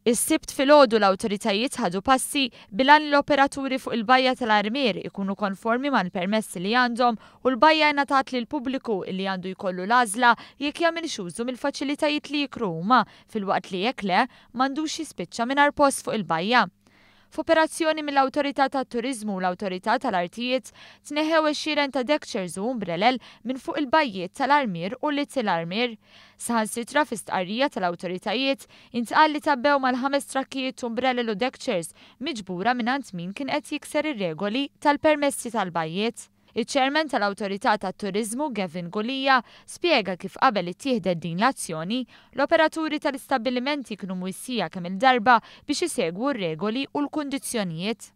Is-Sibt filgħodu l-awtoritajiet ħadu passi bil-għan li l-operaturi fuq il-bajja tal-Armier ikunu konformi mal-permessi li għandhom u l-bajja ingħatat lill-pubbliku illi għandu jkollu l-għażla jekk jagħmilx użu mill-faċilitajiet li jikru huma filwaqt li jekk le, m'għandux jispiċċa mingħajr post fuq il-bajja. F'operazzjoni mill-Awtorità tat-Turiżmu u l-Awtorità tal-Artijiet, tneħħew għexieren ta' deckchairs u umbrelel minn fuq il-bajjiet tal-Armier u Little Armier. Saħansitra fi stqarrija tal-awtoritajiet, intqal li tgħabbew mal-ħames trakkijiet umbrelel u deckchairs miġbura mingħand min kien qed jikser ir-regoli tal-permessi tal-bajjiet. Iċ-Chairman tal-Awtorità tat-Turiżmu Gavin Gulia spjega kif qabel ittieħdet din l-azzjoni, l-operaturi tal-istabbilimenti kienu mwissija kemm-il darba biex isegwu r-regoli u l-kundizzjonijiet.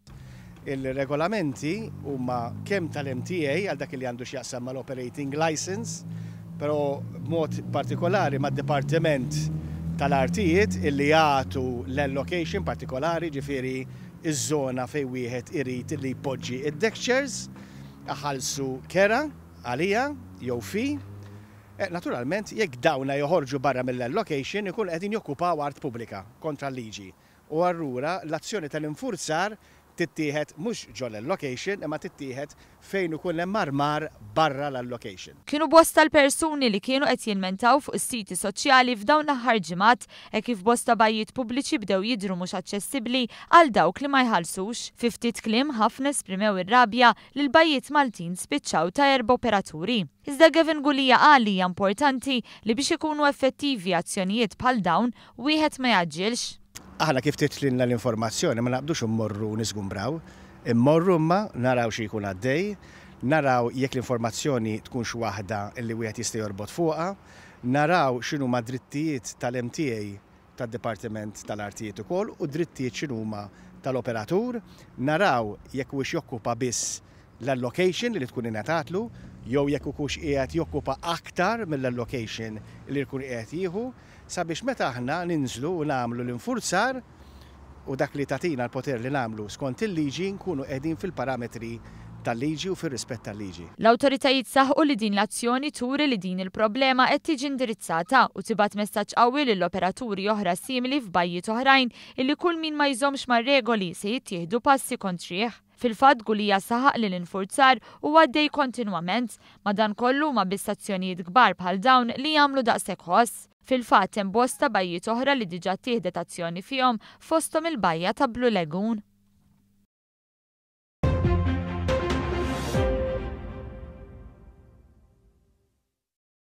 Il-regolamenti huma kemm tal-MTA għal dak li għandu x'jaqsam mal-operating licence, però b'mod partikolari mad-Dipartiment tal-Artijiet illi jagħtu l-allocation partikolari, ġifieri iż-żona fejn wieħed irid li jpoġġi d-deck chairs, iħallsu kera għaliha jew fee. Naturalment jekk dawna joħorġu barra mill-allocation ikunu qegħdin jokkupaw art pubblika kontra l-liġi u allura l-azzjoni tal-infurzar tittieħed mhux ġol-allocation imma tittieħed fejn ikun hemm armar barra l-allocation. Kienu bosta l-persuni li kienu qed jilmentaw fuq is-siti soċjali f'dawn l-aħħar ġimgħat hekk kif bosta bajjiet pubbliċi bdew jidhru mhux aċċessibbli għal dawk li ma jħallsux. Fi ftit kliem ħafna esprimew ir-rabja li l-bajjiet Maltin spiċċaw ta' erba' operaturi. Iżda Gavin Gulia qal li hija importanti li biex ikunu effettivi azzjonijiet bħal dawn wieħed ma jgħaġġilx. Aħna kif tidħlilna l-informazzjoni ma naqbdux immorru niżgumbraw, immorru imma naraw xi jkun għaddej, naraw jekk l-informazzjoni tkunx waħda li wieħed jista' jorbot fuqha, naraw x'inhuma d-drittijiet tal-MTA tad-Dipartiment tal-Artijiet ukoll u d-drittijiet x'inhuma tal-operatur, naraw jekk huwiex jokkupa biss l-allocation li tkun ingħatatlu jew jekk ikux qiegħed jokkupa aktar mill-allocation li jkun qiegħed jieħu sabiex meta aħna ninżlu u nagħmlu l-infurzar u dak li tagħtina l-poter li nagħmlu skont il-liġi nkunu qegħdin fil-parametri tal-liġi u fir-rispett tal-liġi. L-awtoritajiet saħqu li din l-azzjoni turi li din il-problema qed tiġi indirizzata u tibgħat messaġġ qawwi lil operaturi oħra simili f'bajjiet oħrajn illi kull min ma jżommx mar-regoli se jittieħdu passi kontrih. Fil-fatt Gulia saħaq li l-infurzar huwa għaddej kontinwament, madankollu huma biss azzjonijiet kbar bħal dawn li jagħmlu daqshekk ħoss. Fil-fatt hemm bosta bajjiet oħra li diġà ttieħdet azzjoni fihom fosthom il-bajja ta' Blue Lagoon.